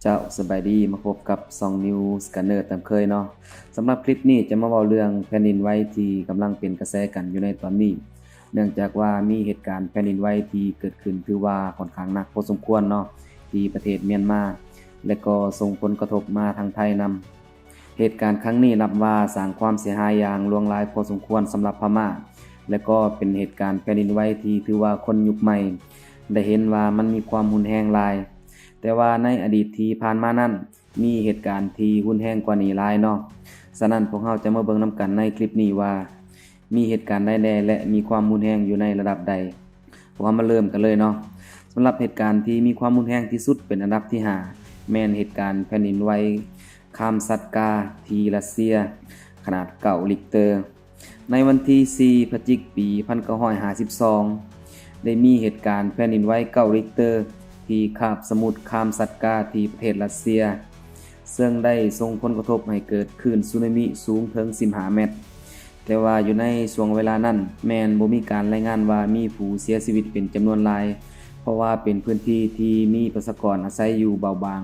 ເຈົ້າ ສະບາຍດີ ມາພົບກັບຊ່ອງ News Scanner ຕາມເຄີຍເນາະ. ສຳລັບຄລິບນີ້ຈະມາເວົ້າເລື່ອງແຜ່ນດິນໄຫວທີ່ກຳລັງເປັນກະແສກັນຢູ່ໃນຕອນນີ້ ເນື່ອງຈາກວ່າມີເຫດການແຜ່ນດິນໄຫວທີ່ເກີດຂຶ້ນຖືວ່າຂ້ອນຂ້າງໜັກພໍສົມຄວນເນາະ ທີ່ປະເທດມຽນມາ ແລະກໍສົ່ງຜົນກະທົບມາທາງໄທນຳ. ເຫດການຄັ້ງນີ້ນັບວ່າສ້າງຄວາມເສຍຫາຍຢ່າງຫຼວງຫຼາຍພໍສົມຄວນສຳລັບພະມ້າ ແລະກໍເປັນເຫດການແຜ່ນດິນໄຫວທີ່ຖືວ່າຄົນຍຸກໃໝ່ໄດ້ເຫັນວ່າມັນມີຄວາມຮຸນແຮງຫຼາຍ. ແຕ່ວ່າໃນອະດີດທີ່ຜ່ານມານັ້ນ ມີເຫດການທີ່ຮຸນແຮງກວ່ານີ້ຫຼາຍເນາະ. ສະນັ້ນ ພວກເຮົາຈະມາເບິ່ງນຳກັນໃນຄລິບນີ້ວ່າ ມີເຫດການໃດແດ່ ແລະ ມີຄວາມຮຸນແຮງຢູ່ໃນລະດັບໃດ. ພວກເຮົາມາເລີ່ມກັນເລີຍເນາະ. ສຳລັບເຫດການທີ່ມີຄວາມຮຸນແຮງທີ່ສຸດເປັນອັນດັບທີຫ້າ ແມ່ນເຫດການແຜ່ນດິນໄຫວຄາມຊັດກາທີ່ຣັດເຊຍ ຂະໜາດເກົ້າລິກເຕີ. ໃນວັນທີສີ່ ພະຈິກ ປີພັນເກົ້າຮ້ອຍຫ້າສິບສອງ ໄດ້ມີເຫດການແຜ່ນດິນໄຫວເກົ້າລິກເຕີ ທີ່ຄາບສະໝຸດຄາມຊັດກາທີ່ປະເທດຣັດເຊຍ ເຊິ່ງໄດ້ສົ່ງຜົນກະທົບໃຫ້ເກີດຄື້ນສຸນາມິສູງເຖິງສິບຫ້າແມັດ. ແຕ່ວ່າຢູ່ໃນຊ່ວງເວລານັ້ນ ແມ່ນບໍ່ມີການລາຍງານວ່າມີຜູ້ເສຍຊີວິດເປັນຈຳນວນຫຼາຍ ເພາະວ່າເປັນພື້ນທີ່ທີ່ມີປະຊາກອນອາໄສຢູ່ເບົາບາງ,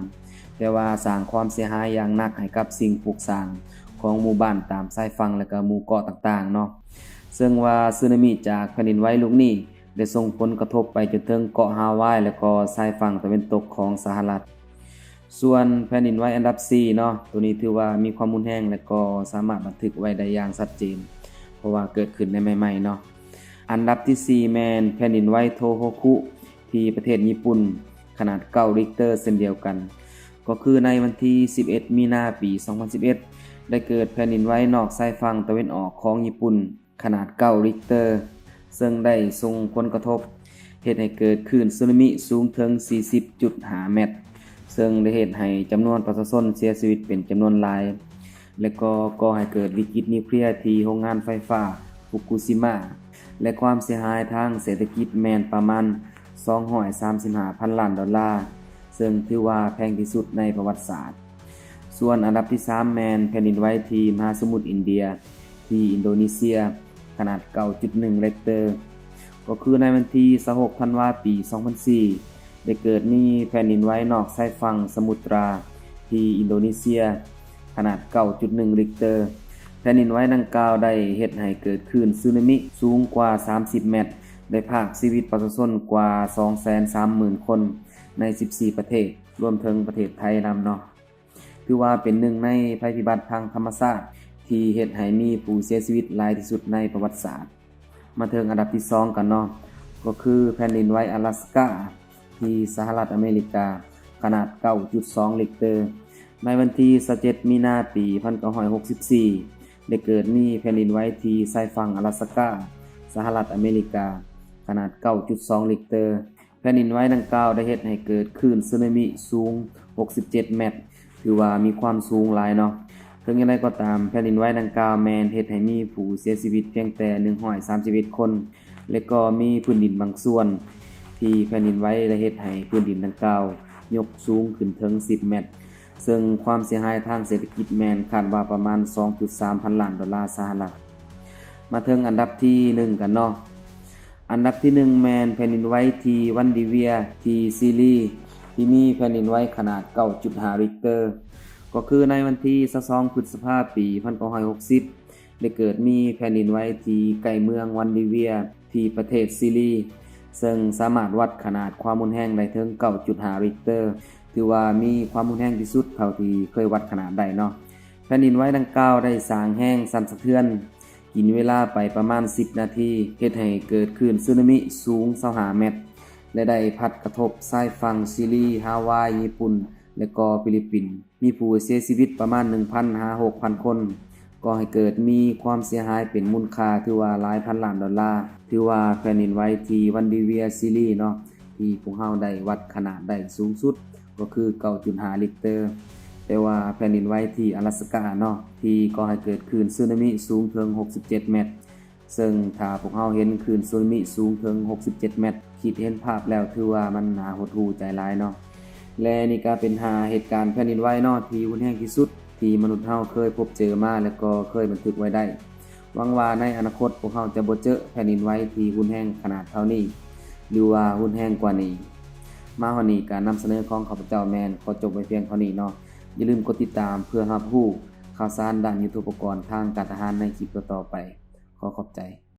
ແຕ່ວ່າສ້າງຄວາມເສຍຫາຍຢ່າງໜັກໃຫ້ກັບສິ່ງປຸກສ້າງຂອງໝູ່ບ້ານຕາມຊາຍຝັ່ງ ແລະກໍໝູ່ເກາະຕ່າງໆເນາະ. ເຊິ່ງວ່າສຸນາມິຈາກແຜ່ນດິນໄຫວລູກນີ້ ໄດ້ສົ່ງຜົນກະທົບໄປຈົນເຖິງເກາະຮາວາຍ ແລະກໍຊາຍຝັ່ງຕາເວັນຕົກຂອງສະຫະລັດ. ສ່ວນແຜ່ນດິນໄຫວອັນດັບສີ່ເນາະ, ໂຕນີ້ຖືວ່າມີຄວາມຮຸນແຮງ ແລະກໍສາມາດບັນທຶກໄວ້ໄດ້ຢ່າງຊັດເຈນ ເພາະວ່າເກີດຂຶ້ນໃນໃໝ່ໆເນາະ. ອັນດັບທີສີ່ແມ່ນແຜ່ນດິນໄຫວໂທໂຮຄຸ ທີ່ປະເທດຍີ່ປຸ່ນ ຂະໜາດເກົ້າລິກເຕີເຊັ່ນດຽວກັນ. ກໍຄືໃນວັນທີສິບເອັດ ມີນາ ປີສອງພັນສິບເອັດ ໄດ້ເກີດແຜ່ນດິນໄຫວນອກຊາຍຝັ່ງຕາເວັນອອກຂອງຍີ່ປຸ່ນ ຂະໜາດເກົ້າລິກເຕີ ເຊິ່ງໄດ້ສົ່ງຜົນກະທົບເຮັດໃຫ້ເກີດຄື້ນສຸນາມິສູງເຖິງສີ່ສິບຈຸດຫ້າແມັດ ເຊິ່ງໄດ້ເຮັດໃຫ້ຈຳນວນປະຊາຊົນເສຍຊີວິດເປັນຈຳນວນຫຼາຍ ແລະກໍກໍ່ໃຫ້ເກີດວິກິດນິວເຄລຍທີ່ໂຮງງານໄຟຟ້າຟຸກກູຊິມາ ແລະຄວາມເສຍຫາຍທາງເສດຖະກິດແມ່ນປະມານສອງຮ້ອຍສາມສິບຫ້າພັນລ້ານໂດລາ ເຊິ່ງຖືວ່າແພງທີ່ສຸດໃນປະຫວັດສາດ. ສ່ວນອັນດັບທີສາມແມ່ນແຜ່ນດິນໄຫວທີ່ມະຫາສະໝຸດອິນເດຍ ທີ່ອິນໂດນີເຊຍ ຂະໜາດເກົ້າຈຸດໜຶ່ງເຣັກເຕີ ກໍຄືໃນວັນທີຊາວຫົກ ທັນວາ ປີສອງພັນສີ່ ໄດ້ເກີດມີແຜ່ນດິນໄຫວນອກຊາຍຝັ່ງສະມຸດຕາ ທີ່ອິນໂດນີເຊຍ ຂະໜາດເກົ້າຈຸດໜຶ່ງເຣັກເຕີ. ແຜ່ນດິນໄຫວດັ່ງກ່າວໄດ້ເຮັດໃຫ້ເກີດຄື້ນສຸນາມິສູງກວ່າສາມສິບແມັດ ໄດ້ພາກຊີວິດປະຊາຊົນກວ່າສອງແສນສາມໝື່ນຄົນໃນສິບສີ່ປະເທດ ລວມເຖິງປະເທດໄທນຳເນາະ. ຖືວ່າເປັນໜຶ່ງໃນໄພພິບັດທາງທຳມະຊາດທີ່ເຮັດໃຫ້ມີຜູ້ເສຍຊີວິດຫຼາຍທີ່ສຸດໃນປະຫວັດສາດ. ມາເຖິງອັນດັບທີສອງກັນເນາະ, ກໍຄືແຜ່ນດິນໄຫວອາລາສກາ ທີ່ສະຫະລັດອາເມລິກາ ຂະໜາດເກົ້າຈຸດສອງເຣັກເຕີ. ໃນວັນທີຊາວເຈັດ ມີນາ ປີພັນເກົ້າຮ້ອຍຫົກສິບສີ່ ໄດ້ເກີດມີແຜ່ນດິນໄຫວທີ່ຊາຍຝັ່ງອາລາສກາ ສະຫະລັດອາເມລິກາ ຂະໜາດເກົ້າຈຸດສອງເຣັກເຕີ. ແຜ່ນດິນໄຫວດັ່ງກ່າວໄດ້ເຮັດໃຫ້ເກີດຄື້ນສຸນາມິສູງຫົກສິບເຈັດແມັດ ຖືວ່າມີຄວາມສູງຫຼາຍເນາະ. ເຖິງຢ່າງໃດກໍຕາມ, ແຜ່ນດິນໄຫວດັ່ງກ່າວແມ່ນເຮັດໃຫ້ມີຜູ້ເສຍຊີວິດພຽງແຕ່ໜຶ່ງຮ້ອຍສາມສິບເອັດຄົນ ແລະກໍມີພື້ນດິນບາງສ່ວນທີ່ແຜ່ນດິນໄຫວໄດ້ເຮັດໃຫ້ພື້ນດິນດັ່ງກ່າວຍົກສູງຂຶ້ນເຖິງສິບແມັດ ເຊິ່ງຄວາມເສຍຫາຍທາງເສດຖະກິດແມ່ນຄາດວ່າປະມານສອງຈຸດສາມພັນລ້ານໂດລາສະຫະລັດ. ມາເຖິງອັນດັບທີໜຶ່ງກັນເນາະ. ອັນດັບທີໜຶ່ງແມ່ນແຜ່ນດິນໄຫວທີ່ວັນດີເວຍ ທີ່ຊີລີ ທີ່ມີແຜ່ນດິນໄຫວຂະໜາດເກົ້າຈຸດຫ້າເຣັກເຕີ ກໍຄືໃນວັນທີຊາວສອງ ພຶດສະພາ ປີພັນເກົ້າຮ້ອຍຫົກສິບ ໄດ້ເກີດມີແຜ່ນດິນໄຫວທີ່ໃກ້ເມືອງວັນດີເວຍ ທີ່ປະເທດຊີລີ ເຊິ່ງສາມາດວັດຂະໜາດຄວາມຮຸນແຮງໄດ້ເຖິງເກົ້າຈຸດຫ້າເຣັກເຕີ ຖືວ່າມີຄວາມຮຸນແຮງທີ່ສຸດເທົ່າທີ່ເຄີຍວັດຂະໜາດໄດ້ເນາະ. ແຜ່ນດິນໄຫວດັ່ງກ່າວໄດ້ສ້າງແຮງສັ່ນສະເທືອນ ກິນເວລາໄປປະມານສິບນາທີ ເຮັດໃຫ້ເກີດຄື້ນສຸນາມິສູງຊາວຫ້າແມັດ ແລະ ໄດ້ພັດກະທົບຊາຍຝັ່ງຊີລີ, ຮາວາຍ, ຍີ່ປຸ່ນ ແລະກໍຟີລິບປິນ. ມີຜູ້ເສຍຊີວິດປະມານໜຶ່ງພັນຫາຫົກພັນຄົນ, ກໍ່ໃຫ້ເກີດມີຄວາມເສຍຫາຍເປັນມູນຄ່າຖືວ່າຫຼາຍພັນລ້ານໂດລາ. ຖືວ່າແຜ່ນດິນໄຫວທີ່ວັນດີເວຍ ຊີລີເນາະ ທີ່ພວກເຮົາໄດ້ວັດຂະໜາດໄດ້ສູງສຸດ ກໍຄືເກົ້າຈຸດຫ້າລິກເຕີ. ແຕ່ວ່າແຜ່ນດິນໄຫວທີ່ອາລາສກາເນາະ ທີ່ກໍ່ໃຫ້ເກີດຄື້ນສຸນາມິສູງເຖິງຫົກສິບເຈັດແມັດ, ເຊິ່ງຖ້າພວກເຮົາເຫັນຄື້ນສຸນາມິສູງເຖິງຫົກສິບເຈັດແມັດ, ຄິດເຫັນພາບແລ້ວຖືວ່າມັນໜ້າຫົດຫູ່ໃຈຫຼາຍເນາະ. ແລະ ນີ້ກໍເປັນຫ້າເຫດການແຜ່ນດິນໄຫວເນາະ ທີ່ຮຸນແຮງທີ່ສຸດທີ່ມະນຸດເຮົາເຄີຍພົບເຈີມາ ແລະ ກໍເຄີຍບັນທຶກໄວ້ໄດ້. ຫວັງວ່າໃນອະນາຄົດພວກເຮົາຈະບໍ່ເຈີແຜ່ນດິນໄຫວທີ່ຮຸນແຮງຂະໜາດເທົ່ານີ້ ຫຼືວ່າຮຸນແຮງກວ່ານີ້. ມາຮອດນີ້ການນຳສະເໜີຂອງຂ້າພະເຈົ້າແມ່ນຂໍຈົບໄວ້ພຽງເທົ່ານີ້ເນາະ. ຢ່າລືມກົດຕິດຕາມເພື່ອຮັບຮູ້ຂ່າວສານດ້ານຍຸດໂທປະກອນທາງການທະຫານໃນຄລິບຕໍ່ໆໄປ. ຂໍຂອບໃຈ.